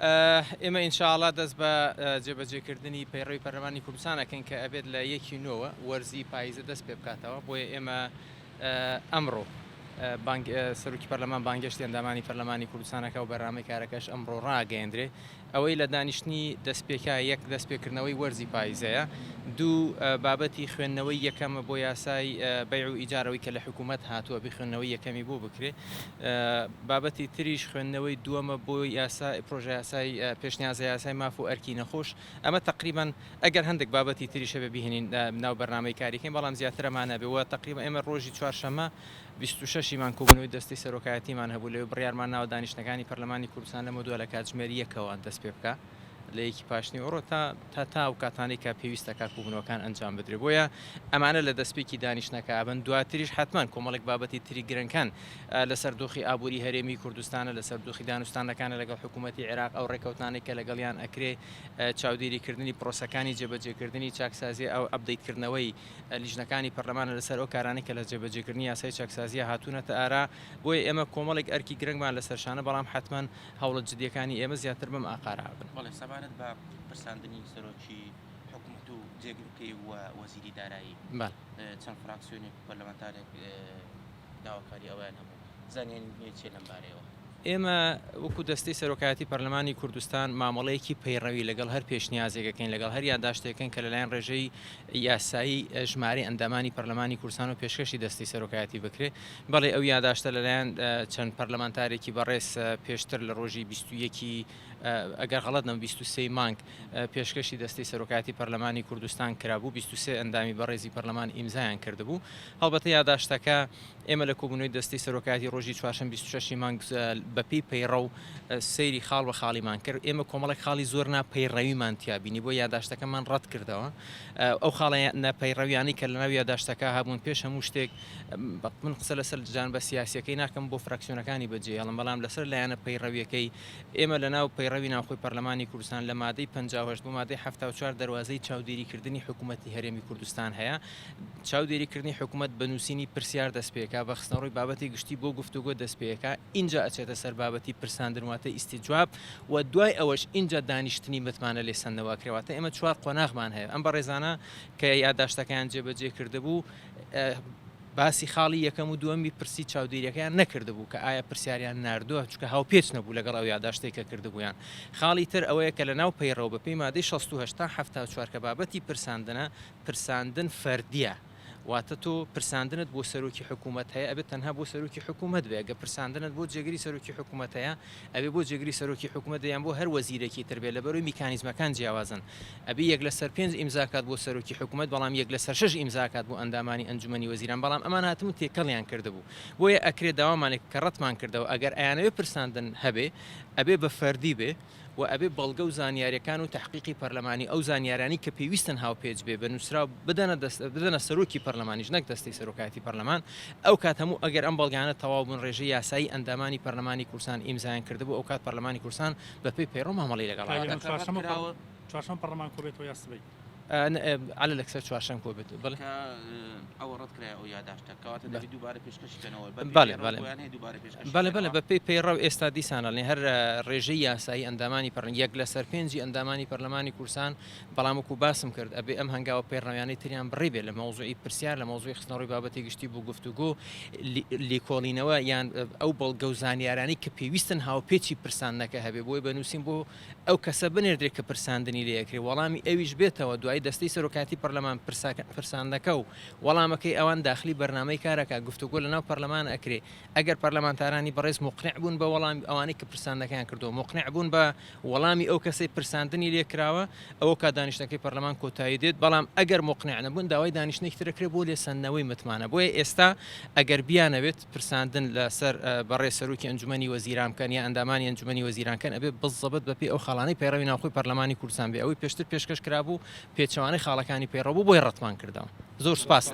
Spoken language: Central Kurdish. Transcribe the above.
ئێمە ان شاء اللە دەست بە جێبەجێکردنی پەیڕەوی پەرلەمانی کوردستان ئەکەین کە ئەبێت لە یەکی نۆوە وەرزی پاییزە دەست پێ بکاتەوە بۆیە ئێمە ئەمڕۆ بانگ سەرۆکی پەرلەمان بانگێشتی ئەندامانی پەرلەمانی کوردستانەکە و بەرنامەی کارەکەش ئەمڕۆ ڕاگەیەندرێ ئەوەی لە دانیشتنی دەستپێکا یەک دەستپێکردنەوەی وەرزی پاییزەیە دوو بابەتی خوێندنەوەی یەکەمە بۆ یاسای بەیع و ئیجار ئەوەی کە لە حکوومەت هاتووە بێ خوێندنەوەی یەکەمی بۆ بکرێ بابەتی تریش خوێندنەوەی دووەمە بۆ یاسا پرۆژە یاسای پێشنیازە یاسای ماف و ئەرکی نەخۆش ئەمە تقریبان ئەگەر هەندێک بابەتی تریش هەبێ بهێنین ناو بەرنامەی کاریکەین بەڵام زیاتر ئەمانە بێ و تقریبا ئێمە ڕۆژی چوارشەممە 26 مان کۆبوونەوەی دەستەی سەرۆکایەتیمان هەبوو لەوێ بڕیارمان ناوە دانیشتنەکانی پەرلەمانی کوردستان لەمەودوا لە کاتژمێر یەکەوە دەست پێ بکا. لە یەکی پاشنیوەڕۆ تا تا تا ئەو کاتانەی کە پێویستە کە کۆبوونەوەکان ئەنجام بدرێت بۆیە ئەمانە لە دەستپێکی دانیشتنەکە ئەبن دواتریش حتمما کۆمەڵێک بابەتی تری گرنگکان لەسەر دۆخی ئابووری هەرێمی کوردستانە لەسەر دۆخی دانوستانەکانە لەگەڵ حکوومەتی عێراق ئەو ڕێکەوتانەی کە لەگەڵیان ئەکرێ چاودێریکردنی پرۆسەکانی جێبەجێکردنی چاکسازی ئەو update کردنەوەی لیژنەکانی پەرلەمانە لەسەر ئەو کارانەی کە لە جێبەجێکردنی یاسای چاکسازیە هاتوونەتە ئارا بۆیە ئێمە کۆمەڵێک ئەرکی گرنگمان لەسەر شانە بەڵام حتمما هەوڵە جدییەکانی ئێمە زیاتر بەم ئاقارە ئەبن. بەڵێ سەبارەت بە پرساندنی سەرۆکی حکومەت و جێگرەکەی و وەزیری دارایی بەڵێ. چەند فراکسیۆنێک و پەرلەمانتارێک داواکاری ئەوەیان هەبوو زانیاری نوێ چیە لەم بارەیەوە؟ ئێمە وەکو دەستەی سەرۆکایەتی پەرلەمانی کوردستان مامەڵەیەکی پەیڕەوی لەگەڵ هەر پێشنیازێک ئەکەین لەگەڵ هەر یاداشتێکەکەین کە لەلایەن ڕێژەی یاسایی ژمارەی ئەندامانی پەرلەمانی کوردستان و پێشکەشی دەستەی سەرۆکایەتی بکرێ بەڵێ ئەو یاداشتە لەلایەن چەند پەرلەمانتارێکی بەڕێز پێشتر لە ڕۆژی 21 ئەگەر غەڵەت نەم 23 مانگ پێشکەشی دەستەی سەرۆکایەتی پەرلەمانی کوردستان کرابوو 23 ئەندامی بەڕێزی پەرلەمان ئیمزایان کردبوو هەڵبەتە یاداشتەکە ئێمە لە کۆبوونەوەی دەستەی سەرۆکایەتی ڕۆژی چوارشەم 26 مانگ بەپێی پەیڕەو سەیری خاڵ بە خاڵیمان کرد ئێمە کۆمەڵێک خاڵی زۆر نا پەیڕەویمان تیا بینی بۆ یاداشتەکەمان ڕەت کردەوە ئەو خاڵە ناپەیڕەویانەی کە لەناو یاداشتەکە هەبوون پێش هەموو شتێک من قسە لەسەر جانبە سیاسیەکەی ناکەم بۆ فراکسیۆنەکانی بەجێهێڵم بەڵام لەسەر لایەنە پەیڕەویەکەی ئێمە لەناو پەیڕەوی ناوخۆی پەرلەمانی کوردستان لە مادەی 58 بۆ مادەی 74 دەروازەی چاودێریکردنی حکوومەتی هەرێمی کوردستان هەیە چاودێریکردنی حکوومەت بە نووسینی پرسیار دەست پێکا بە خستنەڕووی بابەتی گشتی بۆ گفتوگۆ دەست پێکا ئینجا ئەچێتە سەر بابەتی پرساندن واتە ئیستیجواب و دوای ئەوەش ئینجا دانیشتنی متمانە لێسەندنەوە ئەکرێ واتە ئێمە چوار قۆناغمان هەیە ئەم بەڕێزانە کە یاداشتەکەیان جێبەجێ کردبوو باسی خاڵی یەکەم و دووەمی پرسی چاودێریەکەیان نەکردبوو کە ئایا پرسیاریان ناردووە چونکە هاوپێچ نەبوو لەگەڵ ئەو یاداشتەی کە کردبوویان خاڵی تر ئەوەیە کە لە ناو پەیڕەو بەپێی مادەی 68 تا 74 کە بابەتی پرساندنە پرساندن فەردیە واتە تۆ پرساندنت بۆ سەرۆکی حکوومەت هەیە ئەبێت تەنها بۆ سەرۆکی حکوومەت بێ گە پرساندنت بۆ جێگری سەرۆکی حکوومەت هەیە ئەبێ بۆ جێگری سەرۆکی حکوومەت یان بۆ هەر وەزیرێکی تر بێ لەبەرەوەی میکانیزمەکان جیاوازن ئەبێ یەک لەسەر پێنج ئیمزا کات بۆ سەرۆکی حکوومەت بەڵام یەک لەسەر شەش ئیمزا کات بۆ ئەندامانی ئەنجومەنی وەزیران بەڵام ئەمان هاتن و تێکەڵیان کردبوو بۆیە ئەکرێ داوامان لێ کە ڕەتمان کردەوە ئەگەر ئەیانەوێ پرساندن هەبێ ئەبێ بە فەردی بێ و ئەبێ بەڵگە و زانیاریەکان و تەحقیقی پەرلەمانی ئەو زانیارانەی کە پێویستن هاوپێچ بێ بە نووسراو بدەنە دەست بدەنە سەرۆکی پەرلەمانیش نەک دەستەی سەرۆکایەتی پەرلەمان ئەو کات هەموو ئەگەر ئەم بەڵگانە تەواو بوون ڕێژەی یاسایی ئەندامانی پەرلەمانی کوردستان ئیمزایان کردبوو ئەو کات پەرلەمانی کوردستان بەپێی پەیڕەو مامەڵەی لەگەڵ کاک چوارشەممە پەرلەمان کۆبێتەوە یا سبەی؟ عەلە لەکسەر چوارشەم کۆبێتەوە بەڵێ. کە ئەوە ڕەت کرایە ئەو یاداشتە کەواتە دەبێت دووبارە پێشکەشی کەنەوە بە پێی بەڵێ پەیڕەو بەڵێ بۆیان هەیە دووبارە پێشکەشی بەڵێ بەڵێ کەنەوە؟ بە پێی پەیڕەو ئێستا دیسان ئەڵێن هەر ڕێژەی یاسایی ئەندامانی پەرلەمان یەک لەسەر پێنجی ئەندامانی پەرلەمانی کوردستان بەڵام وەکو باسم کرد ئەبێ ئەم هەنگاوە پەیڕەویانەی تریان بڕی بێ لە مەوزوعی پرسیار لە مەوزوعی خستنەڕووی بابەتی گشتی بۆ گفتوگۆ لێکۆڵینەوە یان ئەو بەڵگە و زانیارانەی کە پێویستن هاوپێچی پرساندنەکە هەبێ بۆیە بە نووسین بۆ ئەو کەسە بنێردرێت کە پرساندنی لێ ئەکرێ وەڵامی ئەویش بێتەوە دوایی دەستەی سەرۆکایەتی پەرلەمان پرساندنەکە و وەڵامەکەی ئەوان داخلی بەرنامەی کارەکە گفتوگۆ لەناو پەرلەمان ئەکرێ ئەگەر پەرلەمانتارانی بەڕێز موقنع بوون بە وەڵامی ئەوانەی کە پرساندنەکەیان کردووە موقنع بوون بە وەڵامی ئەو کەسەی پرساندنی لێ کراوە ئەوە کات دانیشتنەکەی پەرلەمان کۆتایی دێت بەڵام ئەگەر موقنع نەبوون داوای دانیشتنێکی تر ئەکرێت بۆ لێسەندنەوەی متمانە بۆیە ئێستا ئەگەر بیانەوێت پرساندن لەسەر بەڕێز سەرۆکی ئەنجومەنی وەزیران بکەن یا ئەندامانی ئەنجومەنی وەزیران کەن ئەبێ بزەبت بەپێی ئەو خاڵانەی پەیڕەوی ناوخۆی پەرلەمانی کوردستان بێ ئەوەی پێشتر پێشکەش کرابوو پێچەوانەی خاڵەکانی پەیڕەو بوو بۆیە ڕەتمان کردەوە زۆر سوپاس.